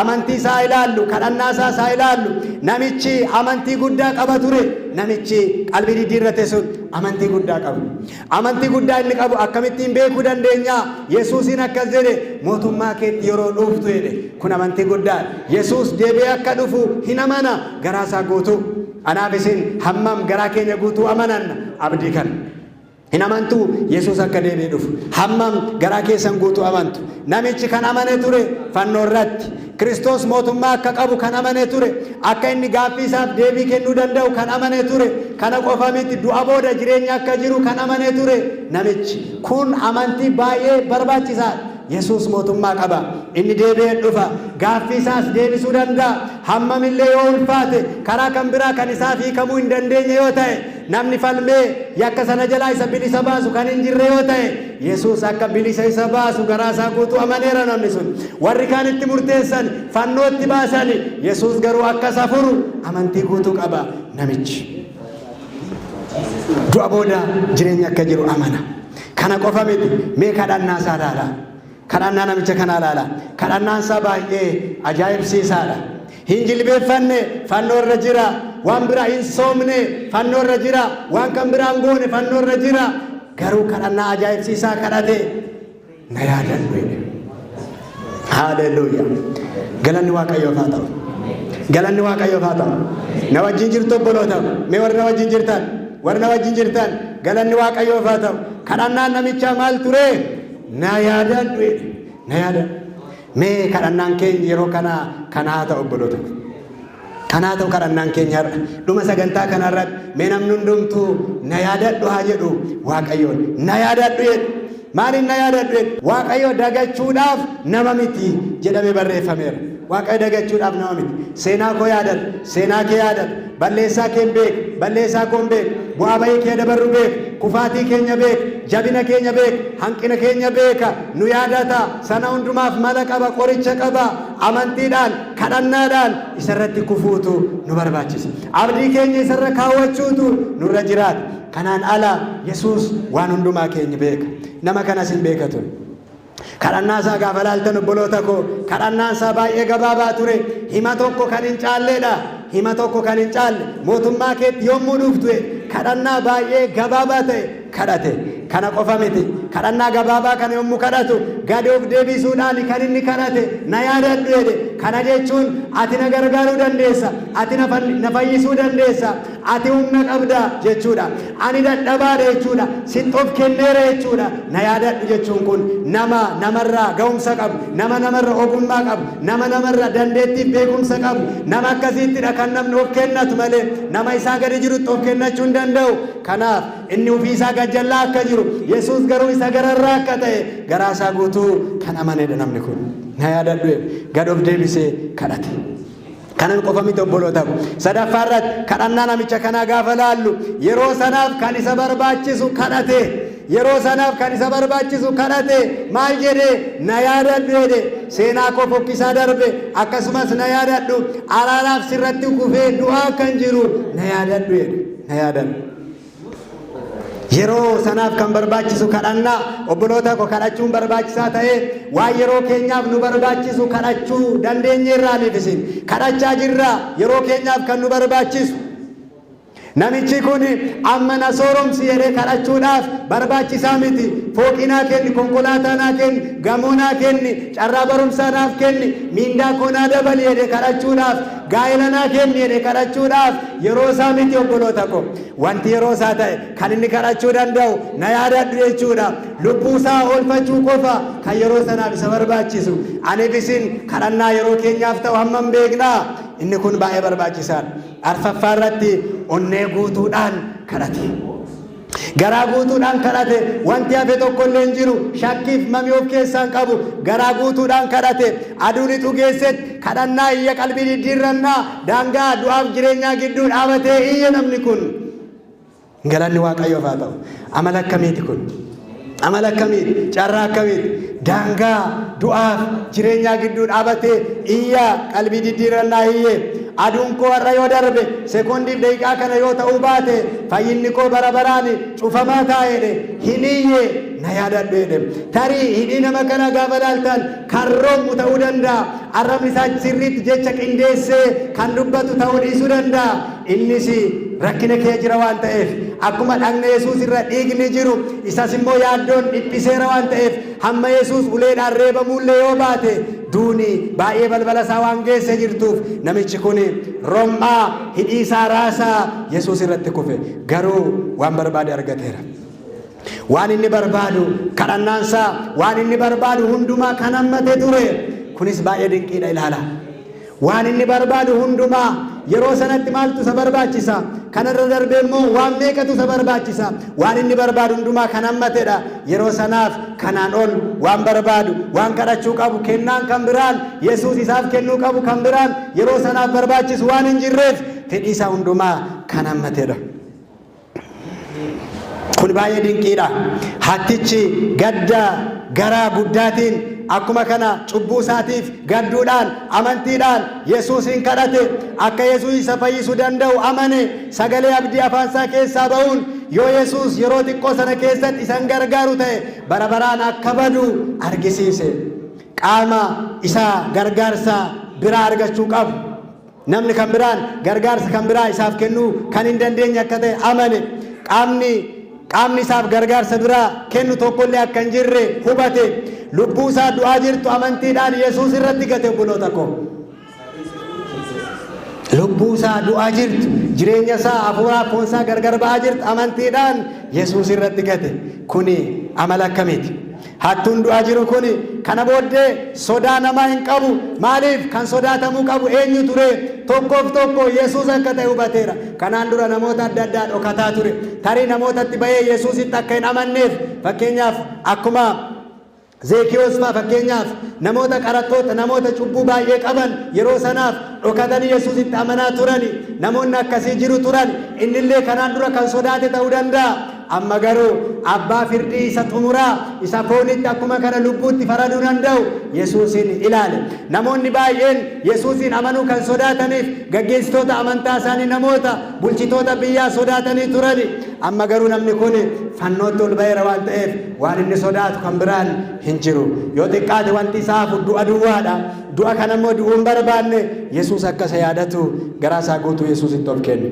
Speaker 1: Amantii isaa ilaallu, kadhannaa isaas haa ilaallu. Namichi amantii guddaa qaba ture. Namichi qalbii jijjiirrate sun amantii guddaa qaba. Amantii guddaa inni qabu akkamittiin beekuu dandeenya? Yesuusiin akkas jedhe, "Mootummaa keetti yeroo dhuftu" jedhe. Kun amantii guddaadha. Yesuus deebi'ee akka dhufu hin amana garaa isaa guutuu. Anaaf isin hammam garaa keenya guutuu amananna abdii kana? Hin amantuu Yesuus akka deebi'ee dhufu? Hammam garaa keessan guutuu amantu? Namichi kan amane ture fannoo irratti. Kiristoos mootummaa akka qabu kan amane ture. Akka inni gaaffii isaaf deebii kennuu danda'u kan amane ture. Kana qofa miti, du'a booda jireenya akka jiru kan amane ture namichi. Kun amantii baay'ee barbaachisaadha. Yesuus mootummaa qaba. Inni deebi'ee dhufa. Gaaffii isaas deebisuu danda'a. Hammamillee yoo ulfaate, karaa kan biraa kan isaaf hiikamuu hin dandeenye yoo ta'e, namni falmee yakka sana jalaa isa bilisa baasu kan hin jirre yoo ta'e, Yesuus akka bilisa isa baasu garaa isaa guutuu amaneera namni sun. Warri kaan itti murteessan, fannootti baasan, Yesuus garuu akka isa furu amantii guutuu qaba namichi. Du'a booda jireenya akka jiru amana. Kana qofa miti, mee kadhannaa isaa ilaalaa. Kadhannaa namicha kanaa ilaalaa. Kadhannaan isaa baay'ee ajaa'ibsiisaadha. Hin jilbeeffanne, fannoo irra jira. Waan biraa hin soomne, fannoo irra jira. Waan kan biraa hin goone, fannoo irra jira. Garuu kadhannaa ajaa'ibsiisaa kadhate, "Na yaadadhu" jedhe. Haaleluyyaa. Galanni Waaqayyoof haa ta'u. Galanni Waaqayyoof haa ta'u. Na wajjin jirtu, obboloota? Mee warri na wajjin jirtan? Warri na wajjin jirtan, galanni Waaqayyoof haa ta'u. Kadhannaan namichaa maal ture? "Na yaadadhu" jedhe. "Na yaadadhu." Mee kadhannaan keenya yeroo kana kana haa ta'u, obboloota. Kanaa ta'u kadhannaan keenya har'a. Dhuma sagantaa kanarratti mee namni hundumtuu "Na yaadadhu" haa jedhu Waaqayyoon. "Na yaadadhu" jedhu. Maaliin "na yaadadhu" jedhu? Waaqayyo dagachuudhaaf nama miti jedhamee barreeffameera. Waaqayyo dagachuudhaaf nama miti. Seenaa koo yaadadhu. Seenaa kee yaadadhu. Balleessaa kee hin beeku. Balleessaa koo hin beeku. Bu'aa bahii kee dabarru beeku. Kufaatii keenya beeku. Jabina keenya beeku. Hanqina keenya beeka. Nu yaadata. Sana hundumaaf mala qaba. Qoricha qaba. Amantiidhaan, kadhannaadhaan isarratti kufuutu nu barbaachisa. Abdii keenya isarra kaawwachuutu nurra jiraata. Kanaan ala Yesuus waan hundumaa keenya beeka. Nama kanas hin beeka ture. Kadhannaa isaa gaafa laaltan, obboloota koo, kadhannaan isaa baay'ee gabaabaa ture. Hima tokko kan hin caalleedha. Hima tokko kan hin caalle. "Mootummaa keetti yommuu dhuftu." Kadhannaa baay'ee gabaabaa ta'e kadhate. Kana qofa miti. Kadhannaa gabaabaa kana yommuu kadhatu gad of deebisuudhaan kan inni kadhate, "Na yaadadhu" jedhe. Kana jechuun ati na gargaaruu dandeessa, ati na fayyisuu dandeessa, ati humna qabda jechuudha. Ani dadhabaadha jechuudha. Sitti of kenneera jechuudha. "Na yaadadhu" jechuun kun nama namarraa ga'umsa qabu, nama namarra ogummaa qabu, nama namarra dandeettiif beekumsa qabu, nama akkasiittidha kan namni of kennatu malee nama isaa gadi jirutti of kennachuu hin danda'u. Kanaaf inni ofii isaa gajjallaa akka jiru, Yesuus garuu isa gararraa akka ta'e garaa isaa guutuu kan amanedha namni kun. "Na yaadadhu" gad of deebisee kadhate. Kanan qofa miti, obboloota ko. Sadaffaa irratti kadhannaa namicha kanaa gaafa laallu, yeroo sanaaf kan isa barbaachisu kadhate. Yeroo sanaaf kan isa barbaachisu kadhate. Maal jedhe? "Na yaadadhu" jedhe. Seenaa koo fokkisaa darbe akkasumas na yaadadhu, araaraaf sirratti kufee du'aa kan jiru na yaadadhu jedhe. Na yaadadhu. Yeroo sanaaf kan barbaachisu kadhannaa. Obboloota ko, kadhachuun barbaachisaa ta'ee, waan yeroo keenyaaf nu barbaachisu kadhachuu dandeenyeerraaniif isin kadhachaa jirra yeroo keenyaaf kan nu barbaachisu? Namichi kun amma "Na sooromsi" jedhee kadhachuudhaaf barbaachisaa miti. Fooqii naa kenni, konkolaataa naa kenni, gamoo naa kenni, carraa barumsaa naaf kenni, miindaa koo naa dabali jedhee kadhachuudhaaf, gaa'ela naa kenni jedhee kadhachuudhaaf yeroo isaa miti, obboloota ko. Wanti yeroo isaa ta'e kan inni kadhachuu danda'u "Na yaadadhu" jechuudha. Lubbuu isaa oolfachuu qofa kan yeroo sanaaf isa barbaachisu. Aniif isin kadhannaa yeroo keenyaaf ta'u hammam beeknaa? Inni kun baay'ee barbaachisaadha. Arfaffaa irratti onnee guutuudhaan kadhate. Garaa guutuudhaan kadhate. Wanti hafe tokko illee hin jiru. Shakkiif mamii of keessaa hin qabu. Garaa guutuudhaan kadhate. Aduun ixuu geessetti kadhannaa iyya qalbii diddiirrannaa daangaa du'aaf jireenyaa gidduu dhaabatee iyya namni kun. Galanni Waaqayyoof haa ta'u. Amala akkamiiti kun? Amala akkamiiti? Carraa akkamiiti? Daangaa du'aaf jireenyaa gidduu dhaabatee iyya qalbii diddiirrannaa iyye. Aduun koo har'a yoo darbe, sekoondiif daqiiqaa kana yoo ta'uu baate, fayyinni koo bara baraan cufamaa taa'edhe. Hin iyye, "Na yaadadhu" jedhe. Tarii hidhii nama kana gaafa laaltan kan rommu ta'uu danda'a. Arrabni isaa sirriitti jecha qindeessee kan dubbatu ta'uu dhiisuu danda'a. Innis rakkina kee jira waan ta'eef, akkuma dhagna Yesuus irra dhiigni jiru isas immoo yaaddoon dhiphiseera waan ta'eef, hamma Yesuus uleedhaan reebamuullee yoo baate, duuni baay'ee balbala isaa waan geesse jirtuuf, namichi kun rom'aa hidhii isaa raasaa Yesuus irratti kufe. Garuu waan barbaade argateera. Waan inni barbaadu, kadhannaansaa waan inni barbaadu hundumaa kan hammate ture. Kunis baay'ee dinqiidha, ilaala. Waan inni barbaadu hundumaa. Yeroo sanatti maaltu isa barbaachisa? Kanarra darbee immoo waan meeqatu isa barbaachisa? Waan inni barbaadu hundumaa kan hammatedha. Yeroo sanaaf kanaan ol waan barbaadu, waan kadhachuu qabu, kennaan kan biraan Yesuus isaaf kennuu qabu kan biraan yeroo sanaaf barbaachisu waan hin jirreef, fedhii isaa hundumaa kan hammatedha. Kun baay'ee dinqiidha. Hattichi gadda garaa guddaatiin akkuma kana cubbuu isaatiif gadduudhaan amantiidhaan Yesuusin kadhate. Akka Yesuus isa fayyisuu danda'u amane. Sagalee abdii afaan isaa keessaa ba'uun yoo Yesuus yeroo xiqqoo sana keessatti isan gargaaru ta'e bara baraan akka badu argisiise. Qaama isaa gargaarsa biraa argachuu qabu, namni kan biraan gargaarsa kan biraa isaaf kennuu kan hin dandeenye akka ta'e amane. Qaamni isaaf gargaarsa biraa kennu tokkollee akka hin jirre hubate. Lubbuu isaa du'aa jirtu amantiidhaan Yesuus irratti gate, obboloota koo. Lubbuu isaa du'aa jirtu, jireenya isaa hafuuraa foon isaa gargar ba'aa jirtu amantiidhaan Yesuus irratti gate. Kuni amala akkamiiti? Hattuun du'aa jiru kuni kana booddee sodaa namaa hin qabu. Maaliif? Kan sodaatamuu qabu eenyu ture? Tokkoof tokko Yesuus akka ta'e hubateera. Kanaan dura namoota adda addaa dhokataa ture. Tarii namootatti bahee Yesuusitti akka hin amanneef, fakkeenyaaf akkuma Zeekiyoos fa'aa, fakkeenyaaf namoota qaraxxoota, namoota cubbuu baay'ee qaban yeroo sanaaf dhokatanii Yesuusitti amanaa turani. Namoonni akkasii jiru turan. Innillee kanaan dura kan sodaate ta'uu danda'a. Amma garuu abbaa firdii isa xumuraa, isa foonitti akkuma kana lubbuutti faraduu danda'u Yesuusin ilaale. Namoonni baay'een Yesuusin amanuu kan sodaataniif gaggeessitoota amantaa isaanii, namoota bulchitoota biyyaa sodaatanii turani. Amma garuu namni kun fannootti ol ba'eera waan ta'eef, waan inni sodaatu kan biraan hin jiru. Yoo xiqqaate wanti isaa hafu du'a duwwaadha. Du'a kana immoo du'uu hin barbaanne. Yesuus akka isa yaadatu garaa isaa guutuu Yesuusitti of kenne.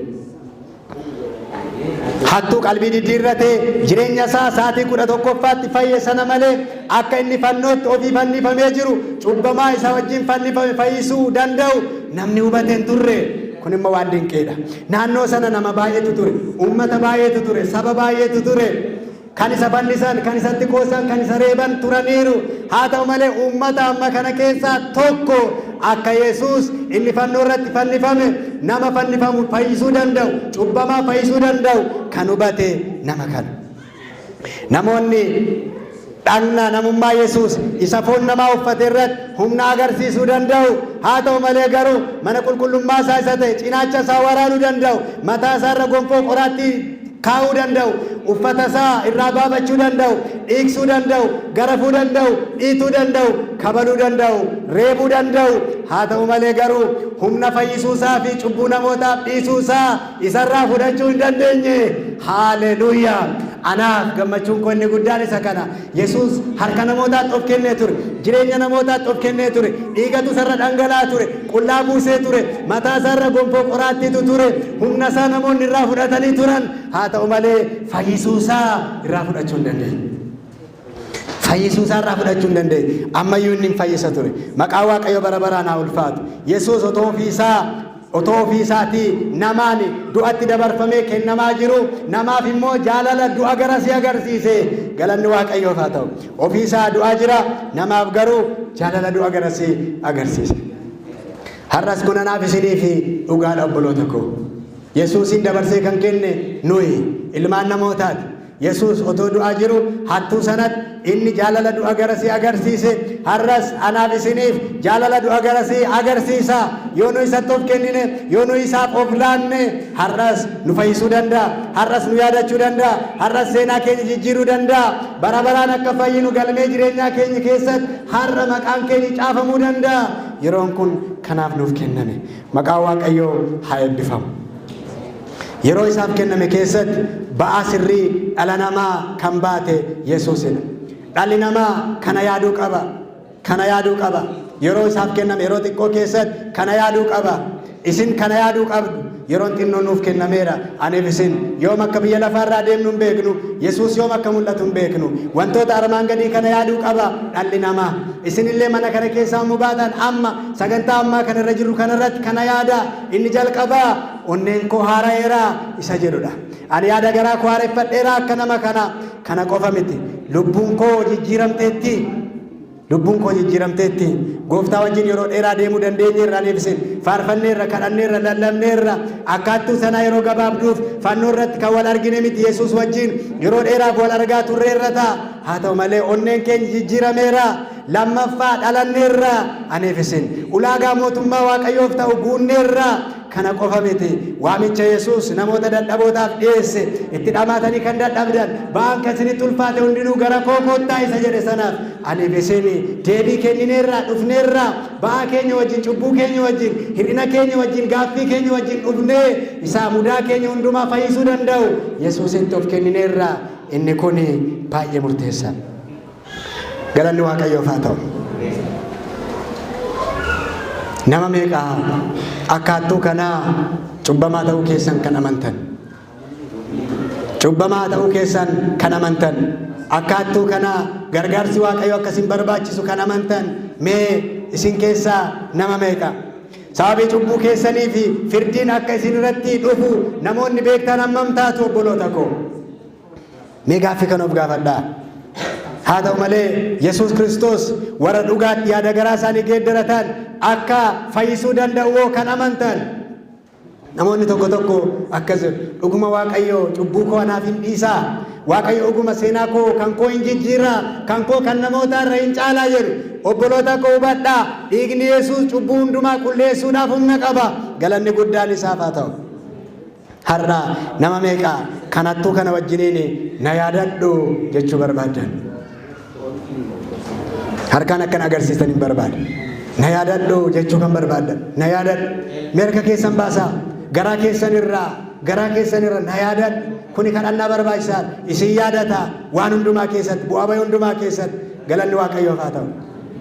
Speaker 1: Hattuu qalbii diddiirratee jireenya isaa sa'aatii 11ffaatti fayye sana malee akka inni fannootti ofii fannifamee jiru cubbamaa isa wajjin fannifame fayyisuu danda'u namni hubate hin turre. Kun immoo waan dinqiidha. Naannoo sana nama baay'eetu ture, uummata baay'eetu ture, saba baay'eetu ture. Kan isa fannisan, kan isatti qoosan, kan isa reeban turaniiru. Haa ta'u malee uummata amma kana keessaa tokko akka Yesuus inni fannoo irratti fannifame nama fannifamu fayyisuu danda'u, cubbamaa fayyisuu danda'u kan hubate nama kana. Namoonni dhagna namummaa Yesuus isa foon namaa uffate irratti humna agarsiisuu danda'u. Haa ta'u malee garuu mana qulqullummaa isaa isa ta'e cinaacha isaa waraanuu danda'u. Mataa isaa irra gonfoo qoraattii kaa'uu danda'u. Uffata isaa irraa baafachuu danda'u. Dhiigsuu danda'u. Garafuu danda'u. Dhiituu danda'u. Kabaluu danda'u. Reebuu danda'u. Haa ta'u malee garuu humna fayyisuu isaa fi cubbuu namootaaf dhiisuu isaa isarraa fudhachuu hin dandeenye. Haaleluuyaa! Anaaf gammachuun koo inni guddaan isa kana. Yesuus harka namootaatti of kennee ture. Jireenya namootaatti of kennee ture. Dhiigatu isarra dhangala'aa ture. Qullaa buusee ture. Mataa isaarra gonfoo qoraattiitu ture. Humna isaa namoonni irraa fudhatanii turan. Haa ta'u malee fayyisuu isaa irraa fudhachuu hin dandeenye. Fayyisuu isaa irraa fudhachuu hin dandeenye. Ammayyuu inni hin fayyisa ture. Maqaa Waaqayyo bara baraan haa ulfaatu. Yesuus otoo ofii isaa otoo ofii isaatii namaan du'atti dabarfamee kennamaa jiru namaaf immoo jaalala du'a garasii agarsiise. Galanni Waaqayyoof haa ta'u. Ofii isaa du'aa jira, namaaf garuu jaalala du'a garasii agarsiise. Har'as kun anaaf isinii fi dhugaadha obboloota koo. Yesuusin dabarsee kan kenne nuyi ilmaan namootaati. Yesuus otoo du'aa jiru hattuu sanatti inni jaalala du'a garasii agarsiise har'as anaaf isiniif jaalala du'a garasii agarsiisa. Yoo nu isatti of kennine, yoo nu isaaf of laanne har'as nu fayyisuu danda'a. Har'as nu yaadachuu danda'a. Har'as seenaa keenya jijjiiruu danda'a. Bara baraan akka fayyinu galmee jireenyaa keenya keessatti har'a maqaan keenya caafamuu danda'a. Yeroon kun kanaaf nuuf kenname. Maqaan Waaqayyoo haa eebbifamu. Yeroo isaaf kenname keessatti ba'aa sirrii dhala namaa kan baate Yesuusidha. Dhalli namaa kana yaaduu qaba. Kana yaaduu qaba. Yeroo isaaf kenname yeroo xiqqoo keessatti kana yaaduu qaba. Isin kana yaaduu qabdu. Yeroon xinnoon nuuf kennameera. Aniif isin yoom akka biyya lafaarraa deemnu hin beeknu. Yesuus yoom akka mul'atu hin beeknu. Wantoota armaan gadii kana yaaduu qaba dhalli namaa. Isinillee mana kana keessaa yommuu baatan amma sagantaa ammaa kana irra jirru kanarratti kana yaada. Inni jalqabaa onneen koo haara'eera isa jedhudha. Ani yaada garaa koo haareffadheera akka nama kana. Kana qofa miti. Lubbuun koo jijjiiramteetti. Lubbuun koo jijjiiramteetti. Gooftaa wajjin yeroo dheeraa deemuu dandeenyeerra aniif isin. Faarfanneerra, kadhanneerra, lallabneerra. Akkaattuu sanaa yeroo gabaabduuf fannoo irratti kan wal argine miti Yesuus wajjin yeroo dheeraaf wal argaa turreerra ta'a. Haa ta'u malee onneen keenya jijjiirameera. Lammaffaa dhalanneerra aniif isin. Ulaagaa mootummaa Waaqayyoof ta'u guunneerra. Kana qofa miti. Waamicha Yesuus namoota dadhabootaaf dhiyeesse itti dhamaatanii kan dadhabdan ba'aan kan isinitti ulfaate hundinuu gara koo koottaa isa jedhe sanaaf aniif isin deebii kennineerra dhufneerra ba'aa keenya wajjin cubbuu keenya wajjin hir'ina keenya wajjin gaaffii keenya wajjin dhufnee isaa mudaa keenya hundumaa fayyisuu danda'u Yesuusitti of kennineerra. Inni kun baay'ee murteessaadha. Galanni Waaqayyoof haa ta'u. Nama meeqa akkaattuu kanaa cubbamaa ta'uu keessan kan amantan? Cubbamaa ta'uu keessan kan amantan? Akkaattuu kanaa gargaarsi Waaqayyoo akka isin barbaachisu kan amantan mee isin keessaa nama meeqa? Sababii cubbuu keessanii fi firdiin akka isin irratti dhufu namoonni beektan hammam taatu obboloota koo? Mee gaaffii kana of gaafadhaa. Haa ta'u malee Yesuus Kiristoos warra dhugaatti yaada garaa isaanii geeddaratan akka fayyisuu danda'u kan amantan. Namoonni tokko tokko akkas jedhu. Dhuguma Waaqayyo cubbuu koo anaaf hin dhiisaa. Waaqayyo dhuguma seenaa koo kan koo hin jijjiiraa. Kan koo kan namoota irra hin caalaa jedhu. Obboloota koo hubadhaa. Dhiigni Yesuus cubbuu hundumaa qulleessuudhaaf humna qaba. Galanni guddaan isaaf haa ta'u. Har'a nama meeqa kanattuu kana wajjiniin na yaadadhu jechuu barbaaddan? Harkaan akkan agarsiistan hin barbaada. Na yaadadhu jechuu kan barbaaddan. Na yaadadhu. Mee harka keessan baasaa. Garaa keessan irraa garaa keessan irra na yaadadhu. Kuni kadhannaa barbaachisaadha. Isin yaadata waan hundumaa keessatti bu'aa bahii hundumaa keessatti galanni Waaqayyoof haa ta'u.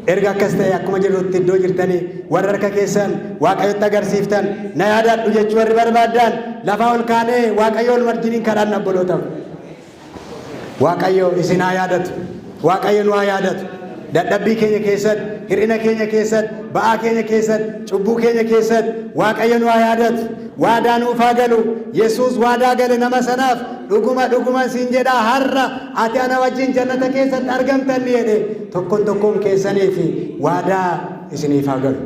Speaker 1: Erga akkas ta'e, akkuma jirrutti iddoo jirtanii warra harka keessan Waaqayyotti agarsiiftan, na yaadadhu jechuu warri barbaaddan, lafaa ol kaanee Waaqayyoon wajjiniin kadhanna. Obbolootaaf, Waaqayyo isin haa yaadatu. Waaqayyo nu haa yaadatu. Dadhabbii keenya keessatti, hir'ina keenya keessatti, ba'aa keenya keessatti, cubbuu keenya keessatti Waaqayyo nu haa yaadatu. Waadaa nuuf haa galu. Yesuus waadaa gale nama sanaaf, "Dhuguma dhuguma siin jedhaa, har'a ati ana wajjin jannata keessatti argamtan" ni jedhe. Tokkoon tokkoon keessanii fi waadaa isiniif haa galu.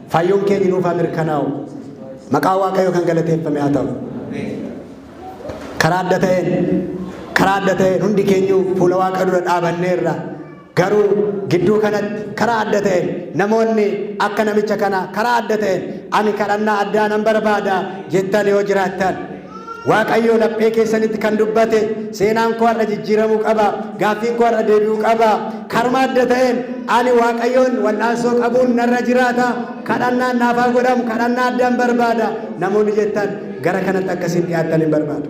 Speaker 1: Fayyuun keenya nuuf haa mirkanaa'u. Maqaa Waaqayyo kan galateeffame haa ta'u. Karaa adda ta'een, karaa adda ta'een hundi keenyu fuula Waaqa dura dhaabanneerra. Garuu gidduu kanatti karaa adda ta'een namoonni akka namicha kana karaa adda ta'een ani kadhannaa addaa nan barbaada jettan yoo jiraattan, Waaqayyo laphee keessanitti kan dubbate, seenaan koo har'a jijjiiramuu qaba, gaaffiin koo har'a deebi'uu qaba, karuma adda ta'een ani Waaqayyoon wal'aansoo qabuun narra jiraata, kadhannaan naaf haa godhamu, kadhannaa addaan barbaada namoonni jettan, gara kanatti akkasiin dhiyaattan hin barbaadu.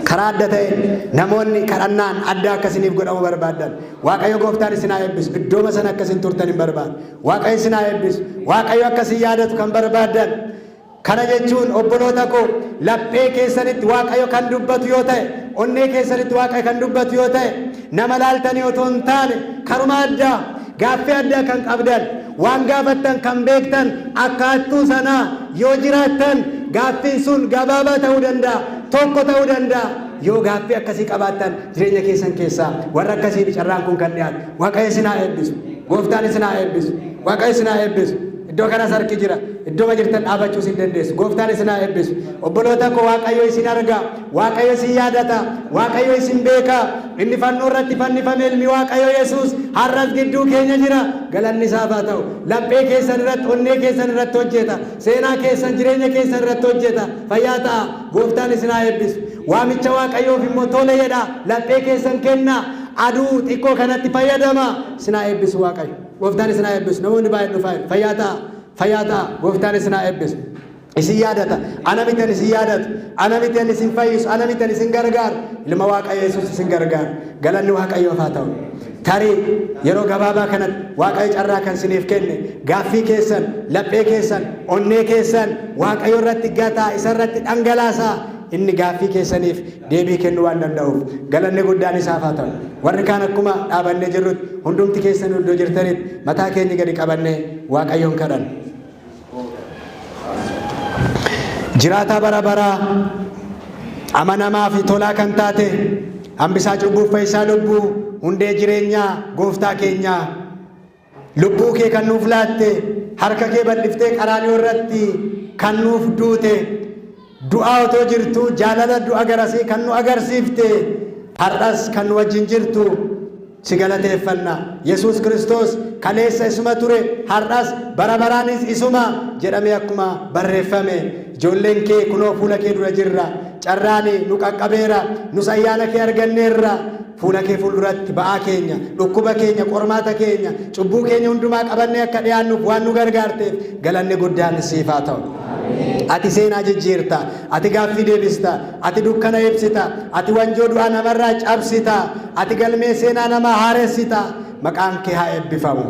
Speaker 1: Karaa adda ta'een namoonni kadhannaan adda akkasiniif godhamu barbaadan, Waaqayyo gooftaan isin haa eebbisu. Iddooma sana akkasin turtan hin barbaadu. Waaqayyo isin haa eebbisu. Waaqayyo akkasin yaadatu kan barbaadan, kana jechuun, obboloota koo, laphee keessanitti Waaqayyo kan dubbatu yoo ta'e, onnee keessanitti Waaqayyo kan dubbatu yoo ta'e, nama laaltanii otoo hin taane karuma addaa gaaffii addaa kan qabdan, waan gaafattan kan beektan, akka hattuu sanaa yoo jiraattan, gaaffiin sun gabaabaa ta'uu danda'a, tokko ta'uu danda'a. Yoo gaaffii akkasii qabaattan jireenya keessan keessaa, warra akkasiif carraan kun kan dhiyaatu. Waaqayyo isin haa eebbisu. Gooftaan isin haa eebbisu. Waaqayyo isin haa eebbisu. Iddoo kanas harki jira. Iddoo jirtan dhaabachuus hin dandeessu. Gooftaan isin haa eebbisu. Obboloota koo, Waaqayyo isin arga. Waaqayyo isin yaadata. Waaqayyo isin beeka. Inni fannoo irratti fannifame, ilmi Waaqayyo Yesuus, har'as gidduu keenya jira. Galanni isaaf haa ta'u. Laphee keessan irratti, onnee keessan irratti hojjeta. Seenaa keessan, jireenya keessan irratti hojjeta. Fayyaa ta'a. Gooftaan isin haa eebbisu. Waamicha Waaqayyoof immoo tole jedha. Laphee keessan kenna. Aduu xiqqoo kanatti fayyadama. Isin haa eebbisu Waaqayyo. Gooftaan isin haa eebbisu. Namoonni baay'een dhufaa jiru. Fayyaa ta'a. Fayyaa ta'a. Gooftaan isin haa eebbisu. Isin yaadata. Ana miti ani isin yaadatu. Ana miti ani isin fayyisu. Ana miti ani isin gargaaru. Ilma Waaqayyo Yesuus isin gargaara. Galanni Waaqayyoof haa ta'u. Tarii yeroo gabaabaa kanatti Waaqayyo carraa kan isiniif kenne, gaaffii keessan, laphee keessan, onnee keessan Waaqayyo irratti gataa, isa irratti dhangalaasaa. Inni gaaffii keessaniif deebii kennuu waan danda'uuf galanni guddaan isaaf haa ta'u. Warri kaan akkuma dhaabannee jirrutti, hundumti keessan iddoo jirtanitti mataa keenya gadi qabannee Waaqayyoon kadhanna. Jiraataa bara baraa, amanamaa fi tolaa kan taate, hambisaa cubbuuf fayyisaa lubbuu, hundee jireenyaa, gooftaa keenyaa, lubbuu kee kan nuuf laatte, harka kee bal'iftee qaraanioo irratti kan nuuf duute, du'aa otoo jirtu jaalala du'a garasii kan nu agarsiifte, har'as kan nu wajjin jirtu, si galateeffanna. Yesuus Kiristoos kaleessa isuma ture, har'as bara baraanis isuma jedhamee akkuma barreeffame, ijoolleen kee kunoo fuula kee dura jirra. Carraani nu qaqqabeera, nus ayyaana kee arganneerra. Fuula kee fuulduratti ba'aa keenya, dhukkuba keenya, qormaata keenya, cubbuu keenya hundumaa qabannee akka dhiyaannuuf waan nu gargaarteef galanni guddaan siif haa ta'u. Ati seenaa jijjiirta, ati gaaffii deebista, ati dukkana ibsita, ati wanjoo du'aa namarraa cabsita, ati galmee seenaa namaa haaressita. Maqaan kee haa eebbifamu.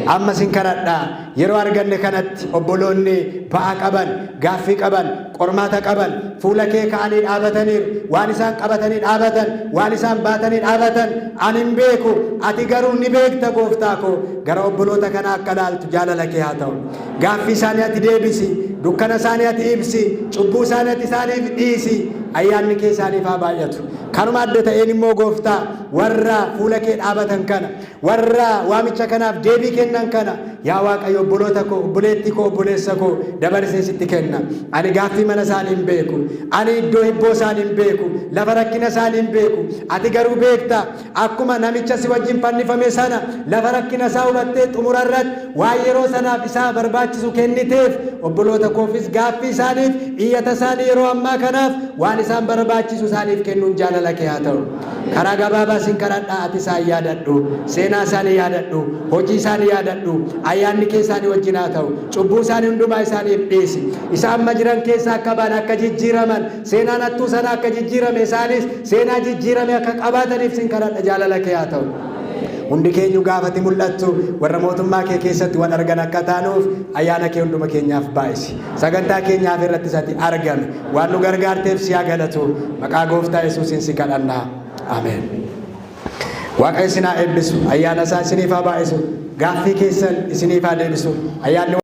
Speaker 1: Amma sin kadhadha, yeroo arganne kanatti obboloonni ba'aa qaban, gaaffii qaban, qormaata qaban fuula kee ka'anii dhaabataniiru. Waan isaan qabatanii dhaabatan, waan isaan baatanii dhaabatan ani hin beeku, ati garuu ni beekta. Gooftaa koo, gara obboloota kanaa akka laaltu jaalala kee haa ta'u. Gaaffii isaanii ati deebisi, dukkana isaanii ati ibsi, cubbuu isaanii ati isaaniif dhiisi, ayyaanni kee isaaniif haa baay'atu. Kanuma adda ta'een immoo, gooftaa, warra fuula kee dhaabatan kana, warra waamicha kanaaf deebii kennan kana, yaa Waaqayyo, obboloota koo, obboleettii koo, obboleessa koo dabarsee sitti kenna. Ani gaaffii mana isaanii hin beeku, ani iddoo hibboo isaanii hin beeku, lafa rakkina isaanii hin beeku, ati garuu beekta. Akkuma namicha si wajjin fannifame sana lafa rakkina isaa hubattee xumura irratti waan yeroo sanaaf isaa barbaachisu kenniteef, obboloota koofis gaaffii isaaniif, iyyata isaanii yeroo ammaa kanaaf waan isaan barbaachisu isaaniif kennuun jaalala kee haa ta'u. Karaa gabaabaa sin kadhadhaa, ati isaan yaadadhu. Seenaa isaanii yaadadhu. Hojii isaanii yaadadhu. Ayyaanni kee isaanii wajjin haa ta'u. Cubbuu isaanii hundumaa isaaniif dhiisi. Isa amma jiran keessaa akka ba'an, akka jijjiiraman, seenaan hattuu sana akka jijjiirame isaanis seenaa jijjiirame akka qabaataniif sin kadhadha, jaalala kee haa ta'u. Hundi keenyu gaafati mul'attu warra mootummaa kee keessatti wal argan akka taanuuf ayyaana kee hunduma keenyaaf baay'isi. Sagantaa keenyaaf irratti ati argame waan nu gargaarteef si haa galatu. Maqaa Gooftaa Yesuusiin si kadhannaa. Ameen. Waaqa isin haa eebbisu. Ayyaana isaa isiniif haa baay'isu. Gaaffii keessan isiniif haa deebisu. Ayyaanni